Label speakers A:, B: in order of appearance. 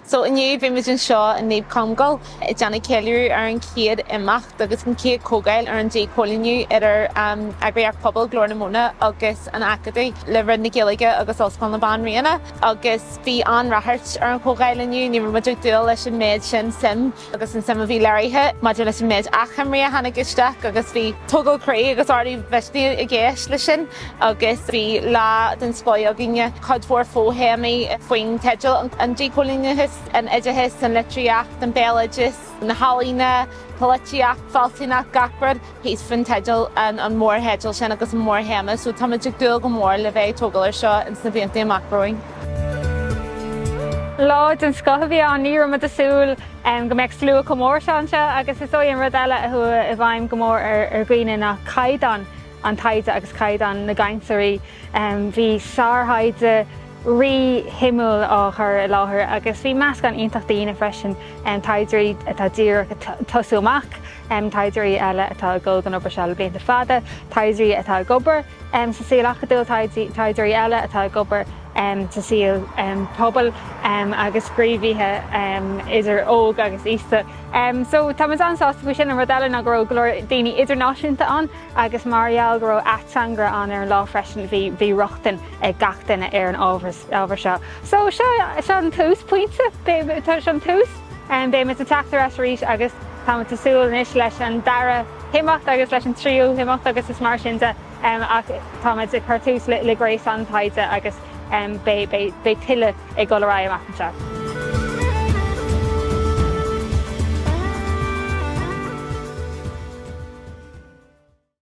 A: So inniu bhí muid anseo i Naomh Comgall ag déanamh ceiliúradh ar an chéad imeacht agus an chéad chomhdháil ar an díchoilíniú idir eagraíocht pobail Glór na Móna agus an Acadamh le Roinn na Gaeilge agus Ollscoil na Banríona agus bhí an-ráchairt ar an chomhdháil inniu, ní raibh muid ag dúil leis an méid sin suim. agus an suim a bhí léirithe maidir leis an méid achoimrí a tháinig isteach agus bhí tógáil croí agus ardú mhisnigh i gceist leis sin agus bhí lá den scoth againne, cuid mhór fo-théamaí faoin teideal an díchoilíneachas, an oideachas, an litríocht, an béaloideas, na healaíona, polaitíocht, fealsúnacht, gach rud. thíos faoin teideal, an mórtheideal sin agus an mórthéama, so táimid ag dúil go mór le bheith ag tógáil air seo ins na blianta amach romhainn.
B: Lá den scoth a bhí ann, ní raibh muid ag súil go mbeadh slua chomh mór seo anseo agus is dóigh an rud eile a chuaigh i bhfeidhm go mór ar dhaoine ná caighdeán an taighde agus caighdeán na gcainteoirí. Bhí sárthaighde rí-shuimiúil á chur i láthair agus bhí meascán iontach daoine freisin, taighdeoirí atá díreach ag tosú amach, taighdeoirí eile atá ag dul don obair seo le blianta fada, taighdeoirí atá ag obair sa saol acadúil, taighdeoirí eile atá ag obair sa saol pobail agus gníomhaithe idir óg agus aosta. So táimid an-sásta faoi sin. An rud eile ná go raibh go leor daoine idirnáisiúnta ann agus mar gheall go raibh ateangaire ann ar an lá freisin bhí bhí rochtain ag gach duine ar an ábhar seo. So seo seo an tús pointe, tá seo an tús. Beimid ag teacht ar ais arís agus táimid ag súil anois leis an dara himeacht agus leis an tríú himeacht agus is mar sin de ach táimid ag cur tús le gréasán taighde agus beidh tuilleadh ag dul ar aghaidh amach anseo.